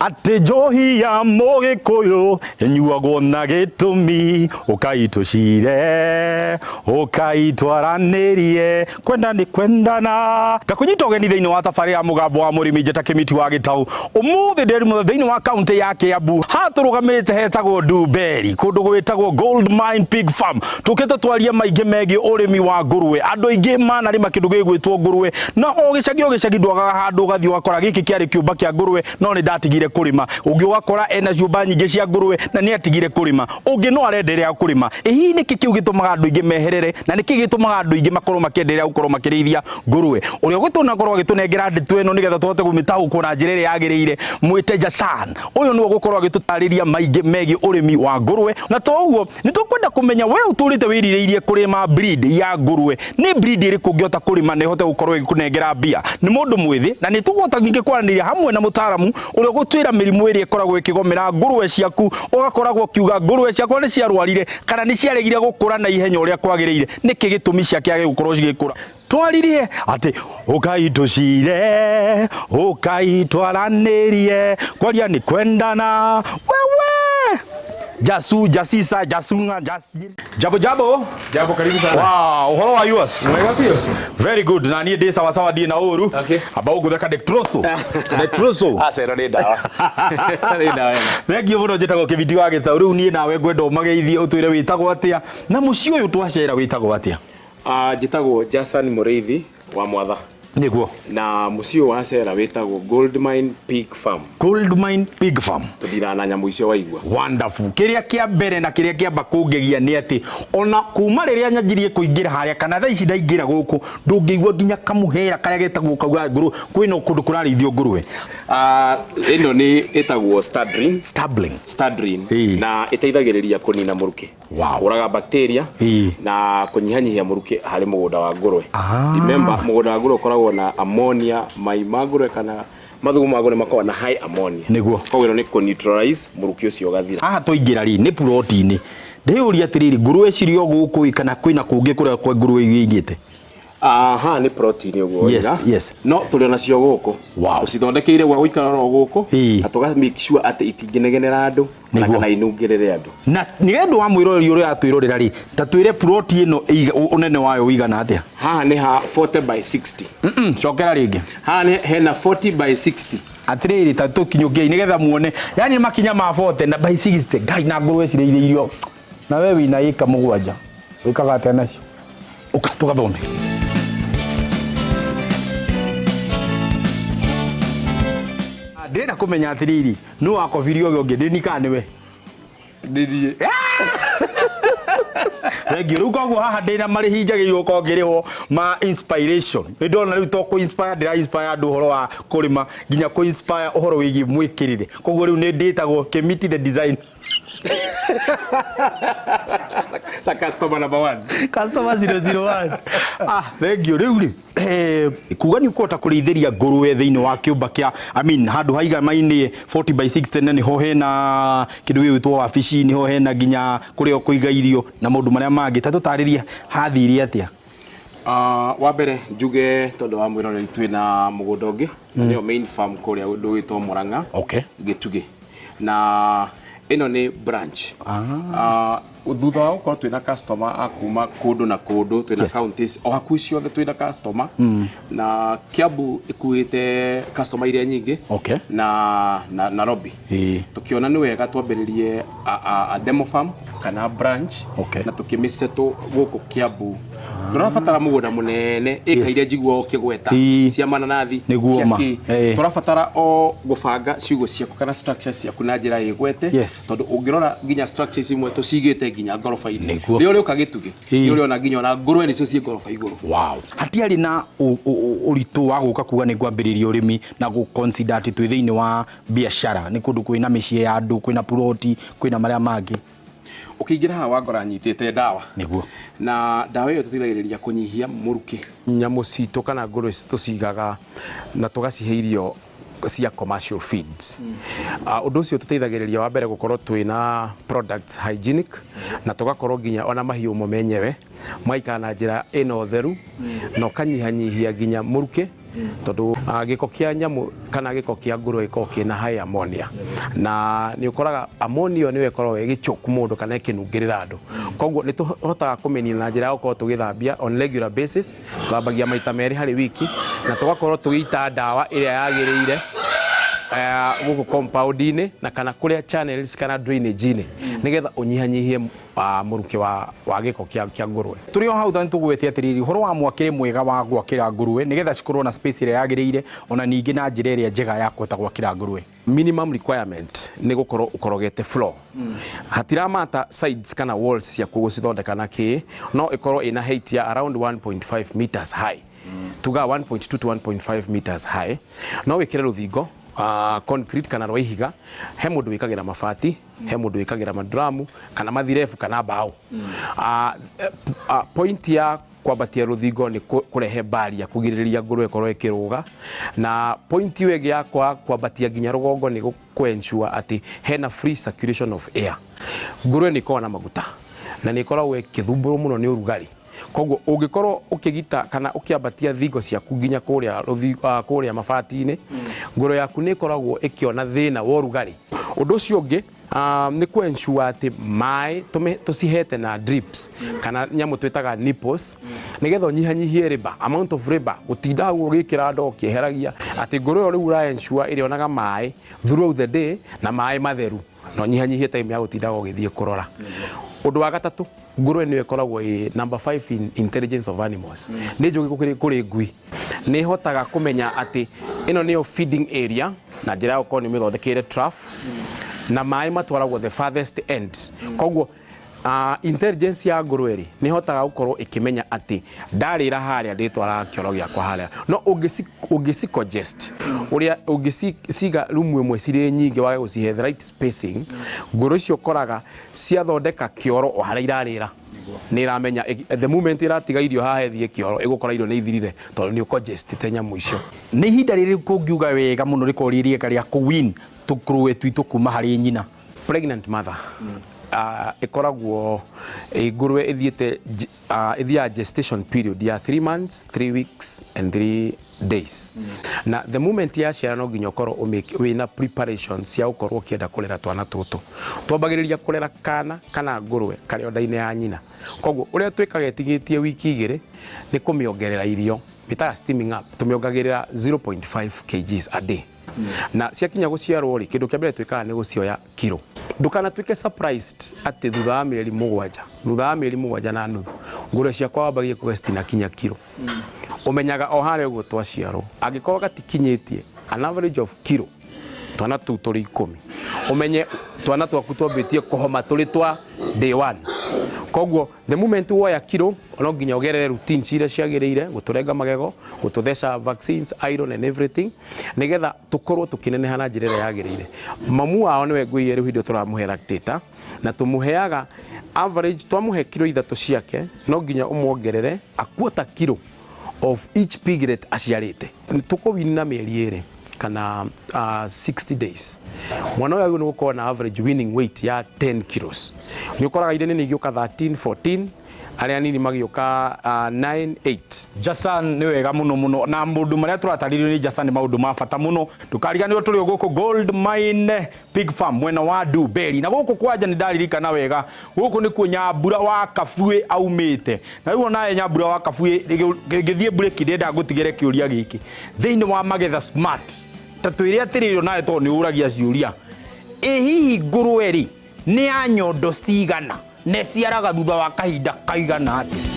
Atĩ njohi ya mũgĩkũyũ ĩnyuagwo na gĩtũmi, ũkai tũcire, ũkai twaranĩrie, kwenda nĩ kwendana. Ngakũnyita ũgeni thĩinĩ wa tabarĩra ya mũgambo wa mũrĩmi njĩta Kĩmiti wa Gĩtaũ. Ũmũthĩ ndĩ thĩinĩ wa kaũntĩ ya Kĩambu, haha tũrũgamĩte hetagwo Ndumberi, kũndũ gwĩtagwo Gold Mine Pig Farm. Tũkĩte twarie maingĩ megiĩ ũrĩmi wa ngũrũwe. Andũ aingĩ manarĩma kĩndũ gĩgwĩtwo ngũrũwe, na o gĩcagi o gĩcagi ndwagaga handũ ũgathiĩ ũgakora gĩkĩ kĩarĩ kĩũmba kĩa ngũrũwe no nĩ ndatigire kũrĩma. Ũngĩ ũgakora ena ciũmba nyingĩ cia ngũrũwe na nĩ atigire kũrĩma. Ũngĩ no arenderea kũrĩma. Ĩ hihi nĩkĩ kĩu gĩtũmaga andũ aingĩ meherere na nĩkĩ gĩtũmaga andũ aingĩ makorwo makĩenderea gũkorwo makĩrĩithia ngũrũwe? Ũrĩa ũgũtũna korwo agĩtũnengera ndeto ĩno nĩgetha tũhote kũmĩtaũkwo na njĩra ĩrĩa yagĩrĩire, mwĩte Jasan. Ũyũ nĩwe ũgũkorwo agĩtũtarĩria maingĩ megiĩ ũrĩmi wa ngũrũwe, na to ũguo nĩ tũkwenda kũmenya we ũtũrĩte wĩrirĩirie kũrĩma breed ya ngũrũwe, nĩ breed ĩrĩkũ ũngĩhota kũrĩma na ĩhote gũkorwo ĩgĩkũnengera mbia? Nĩ mũndũ mwĩthĩ na nĩ tũkũhota ningĩ kwaranĩria hamwe na mũtaaramu ũrĩa ũgũtwĩra mĩrimũ ĩrĩa ĩkoragwo ĩkĩgomera ngũrũwe ciaku, ũgakoragwo ũkiuga ngũrũwe ciakwa nĩ ciarwarire kana nĩ ciaregire gũkũra na ihenya ũrĩa kwagĩrĩire, nĩkĩ gĩtũmi ciakĩage gũkorwo cigĩkũra? Twaririe atĩ ũkai tũcire, ũkai twaranĩrie, kwaria nĩ kwendana, wewe jasu jasisa jasunga jas jambo jambo. Jambo, karibu sana. Wow, ũhoro wa yours? Mwega biũ. Very good. Na niĩ ndĩ sawa sawa, ndirĩ na ũru. Okay. Amba ũngũtheka Dektroso. Dektroso. Aca ĩno nĩ ndawa. Nĩ ndawa ĩno. Thengiũ mũno, njĩtagwo Kĩbiti wa Gĩtaũ. Rĩu niĩ nawe ngwenda ũmageithie, ũtwĩre wĩtagwo atĩa na mũciĩ ũyũ twacera wĩtagwo atĩa? Ah, njĩtagwo Jason Mũrĩithi wa Mwatha. Nĩguo. Na mũciĩ ũyũ wa cera wĩtagwo Gold Mine Pig Farm. Gold Mine Pig Farm. Tũthiraga na nyamũ icio waigua. Wonderful. Kĩrĩa kĩa mbere na kĩrĩa kĩamba kũngegia nĩ atĩ ona kuma rĩrĩa nyanjirie kũingĩra harĩa kana thaa ici ndaingĩra gũkũ, ndũngĩigua nginya kamũhera karĩa getagwo kauga ngũrũ kwĩna kũndũ kũrarĩithio ngũrũwe. Ah, ĩno nĩ ĩtagwo Stadrin. Stabling. Stadrin. Ĩĩ. Na ĩteithagĩrĩria kũnina mũrukĩ. Wow. Kũraga bacteria Ĩĩ. na kũnyihanyihia mũrukĩ harĩ mũgũnda wa ngũrwe. Ah. Remember, mũgũnda wa ngũrwe ũkoragwo na ammonia, mai ma ngũrwe kana mathugumo ma ngũrwe makoragwo na high ammonia. Nĩguo. Koguo ĩno nĩ kũ neutralize mũrukĩ ũcio ũgathira. Haha twaingĩra rĩ nĩ puroti-inĩ, ndĩyũria atĩrĩrĩ, ngũrũwe cirĩ o gũkũ ĩ kana kwĩna kũngĩ kũrĩa kwa ngũrũwe igĩte? Aha, nĩ plot-inĩ ũguo Yes, waiga. yes. No tũrĩ onacio gũkũ. Wow. Tũcithondekeire gwa gũikara oro gũkũ Ĩĩ. na tũga make sure atĩ itingĩnegenera andũ ona Nĩguo. kana inungĩrĩre andũ. Na nĩ ũndũ wa mwĩroreri ũrĩa atwĩrorera rĩ, ta twĩre ploti ĩno ũnene wayo ũigana atĩa? Haha nĩ ha 40 by 60. Cokera rĩngĩ. Haha nĩ hena 40 by 60. Atĩrĩrĩ, ta tũkinyũkiei nĩgetha muone, yani makinya ma 40 na by 60. Ngai, na ngũrũwe cirĩithĩirio na we wĩna ĩka 7, wĩkaga atĩa nacio? Ũka tũgathome. Ndĩrenda kũmenya atĩrĩrĩ, nũ wakobirie ũyũ ũngĩ, ndĩ kana nĩwe? Nĩ niĩ. Thengiũ. Rĩu koguo haha ndĩna marĩhi njagĩrĩirwo gũkorwo ngĩrĩhwo ma inspiration. Nĩ ndona rĩu to kũ inspire ndĩra inspire andũ ũhoro wa kũrĩma, nginya kũ inspire ũhoro wĩgiĩ mwĩkĩrĩre. Koguo rĩu nĩ ndĩtagwo Kĩmiti the design. Na customer number one. Customer 001. Ah, thengiũ. Rĩu rĩ, kuga nĩ ũkũhota kũrĩithĩria ngũrũwe thĩinĩ wa kĩũmba kĩa, I mean, handũ haigamaine 40 by 60, na nĩho hena kĩndũ gĩgwĩtwo wabici, nĩho hena nginya kũrĩa ũkũiga irio na maũndũ marĩa mangĩ. Ta tũtarĩrie hathire atĩa? Wa mbere njuge tondũ wa mwĩroreri, twĩna mũgũnda ũngĩ na nĩyo main farm kũrĩa ũndũ wĩtwo Murang'a, Gĩtugĩ, na ĩno nĩ branch. Ah, thutha wa gũkorwo twĩna customer a kuma kũndũ na kũndũ, twĩna counties o hakuhĩ ciothe twĩna customer, na Kiambu ĩkuĩte customer iria nyingĩ na Nairobi. Tũkĩona nĩ wega twambĩrĩrie a demo farm kana branch na tũkĩmĩsettle gũkũ Kiambu. Ndũrabatara mũgũnda mũnene ĩka iria njiguaga ũkĩgweta cia mananathi, Nĩguo cia ma. kĩ. Tũrabatara o gũbanga ciugũ ciaku kana structure ciaku na njĩra ĩgwete, tondũ ũngĩrora nginya structures imwe tũcigĩte nginya ngoroba-inĩ. Rĩrĩa ũrĩũka Gĩtugĩ, nĩ ũrĩona nginya ona ngũrwe nĩcio ciĩ ngoroba igũrũ. Wow. Hatiarĩ na ũritũ wa gũka kuga nĩ ngwambĩrĩria ũrĩmi na gũ consider atĩ twĩ thĩinĩ wa biacara, nĩ kũndũ kwĩna mĩciĩ ya andũ, kwĩna puroti, kwĩna marĩa mangĩ? Ũkĩingĩra haha wangora nyitĩte ndawa. Na ndawa ĩyo ĩtũteithagĩrĩria kũnyihia mũrukĩ. Nyamũ citũ kana ngũrwe tũcigaga na tũgacihe irio cia commercial feeds. Ũndũ ũcio ũtũteithagĩrĩria wa mbere gũkorwo twĩna products hygienic, na tũgakorwo nginya ona mahiũ mo menyewe magaikara na njĩra ĩna ũtheru na ũkanyihanyihia nginya mũrukĩ. Tondũ gĩko kĩa nyamũ kana gĩko kĩa ngũrwe gĩkoragwo kĩna high ammonia, na nĩ ũkoraga ammonia ĩyo nĩyo ĩkoragwo ĩgĩchoke mũndũ kana ĩkĩnungĩrĩra andũ. Koguo nĩ tũhotaga kũmĩnina na njĩra ya gũkorwo tũgĩthambia on regular basis. Tũthambagia maita 2 harĩ wiki, na tũgakorwo tũgĩita ndawa ĩrĩa yagĩrĩire gũkũ compound-inĩ na kana kũrĩa channels kana drainage-inĩ, nĩgetha ũnyihanyihie mũrukĩ wa gĩko kĩa ngũrwe. Tũrĩ o hau nĩ tũgwete atĩrĩrĩ, ũhoro wa mwakĩre mwega wa gwakĩra ngũrwe nĩgetha cikorwo na space ĩrĩa yagĩrĩire, ona ningĩ na njĩra ĩrĩa njega ya kũhota gwakĩra ngũrwe. Minimum requirement nĩ gũkorwo ũkorogete floor. Hatiramata sides kana walls ciaku gũcithondeka na kĩ, no ĩkorwo ĩna height ya around 1.5 meters high, tuga 1.2 to 1.5 meters high. No wĩkĩre rũthingo concrete kana rwa ihiga. He mũndũ wĩkagĩra mabati, he mũndũ wĩkagĩra madramu kana mathirebu kana mbaũ. Point ya kwambatia rũthingo nĩ kũrehe baria kũgirĩrĩria ngũrwe ĩkorwo ĩkĩrũga, na point ĩyo ĩngĩ ya kwambatia nginya rũgongo nĩ kũ ensure atĩ hena free circulation of air. Ngũrwe nĩ ĩkoragwo na maguta na nĩ ĩkoragwo ĩkĩthumbũrwo mũno nĩ ũrugarĩ, koguo ũngĩkorwo ũkĩgita kana ũkĩambatia thingo ciaku nginya kũrĩa kũrĩa mabati-inĩ, ngũrwe yaku nĩ ĩkoragwo ĩkĩona thĩna wa ũrugarĩ. Ũndũ ũcio ũngĩ nĩ kũ ensure atĩ maĩ tũcihete na drips kana nyamũ twĩtaga nipples, nĩgetha ũnyihanyihie labour, amount of labour, gũtinda hau ũgĩkĩra ndoo ũkĩeheragia, atĩ ngũrwe ĩyo rĩu ũra ensure ĩrĩonaga maĩ throughout the day na maĩ matheru, na ũnyihanyihie time ya gũtindaga ũgĩthiĩ kũrora. Ũndũ wa gatatũ, ngũrwe nĩyo ĩkoragwo ĩ number 5 in intelligence of animals. Nĩ njũgĩ kũrĩ ngui. Nĩ ĩhotaga kũmenya atĩ ĩno nĩyo feeding area na njĩra ya gũkorwo nĩ ũmĩthondekeire trough, na maĩ matwaragwo the farthest end. Koguo intelligence ya ngũrwe rĩ, nĩ ĩhotaga gũkorwo ĩkĩmenya atĩ ndarĩra harĩa ndĩtwaraga kĩoro gĩakwa harĩa. No ũngĩci congest ũrĩa ũngĩciga rumu ĩmwe cirĩ nyingĩ, wage gũcihe the right spacing, ngũrwe icio ũkoraga ciathondeka kĩoro o harĩa irarĩra. Nĩ ĩramenya the moment ĩratiga irio haha ĩthiĩ kĩoro, ĩgũkora irio nĩ ithirire, tondũ nĩ ũcongestĩte nyamũ icio. Nĩ ihinda rĩrĩ kũngiuga wega mũno rĩkorwo rĩ rĩega rĩa kũ-wean tũkũrũwe twitũ kuma harĩ nyina? Pregnant mother ĩkoragwo ngũrwe ĩthiĩte ĩthiaga gestation period ya 3 months, 3 weeks and 3 days. Na the moment yaciara, no nginya ũkorwo wĩna preparation cia gũkorwo ũkĩenda kũrera twana tũtũ. Twambagĩrĩria kũrera kana kana ngũrwe karĩ o nda-inĩ ya nyina. Koguo ũrĩa twĩkaga ĩtigĩtie wiki 2 nĩ kũmĩongerera irio, mĩtaga steaming up. Tũmĩongagĩrĩra 0.5 kgs a day. Na ciakinya gũciarwo rĩ, kĩndũ kĩa mbere twĩkaga nĩ gũcioya kiro. Ndũkanatuĩke surprised atĩ thutha wa mĩeri 7.5, ngũrwe ciakwa wambagie kuga citinakinya kiro. Ũmenyaga o harĩa ũguo twaciarwo, angĩkorwo gatikinyĩtie an average of kiro, twana tũu tũrĩ 10, ũmenye twana twaku twambĩtie kũhoma tũrĩ twa day one. Koguo the moment woya kiro, no nginya ũgerere routines iria ciagĩrĩire, gũtũrenga magego, gũtũtheca vaccines, iron and everything, nĩgetha tũkorwo tũkĩneneha na njĩra ĩrĩa yagĩrĩire. Mamu wao nĩwe ngũiye rĩu hĩndĩ ĩyo tũramũhe lactator, na tũmũheaga average, twamũhe kiro 3 ciake, no nginya ũmuongerere a quarter kilo of each piglet aciarĩte. Tũkũwini na mĩeri 2 kana 60 days, mwana ũyũ agĩrĩirwo nĩ gũkorwo na average weaning weight ya 10 kilos. Nĩ ũkoraga iria nini igĩũka 13, 14, arĩa nini magĩũka 9, 8. Jasan, nĩ wega mũno mũno, na maũndũ marĩa tũratarĩrio nĩ Jasan nĩ maũndũ ma bata mũno. Ndũkariganĩrwo tũrĩ o gũkũ Gold Mine Pig Farm mwena wa Ndumberi, na gũkũ kwanja nĩ ndaririkana wega, gũkũ nĩkuo Nyambura wa Kabuĩ aumĩte. Na rĩu onawe Nyambura wa Kabuĩ, ngĩthiĩ break ndĩrenda ngũtigĩre kĩũria gĩkĩ thĩinĩ wa Magetha Smart. Ta twĩre atĩrĩrĩ, onawe tondũ nĩ ũragia ciũria, ĩ hihi ngũrwe rĩ, nĩ ya nyondo cigana na ĩciaraga thutha wa kahinda kaigana atĩa?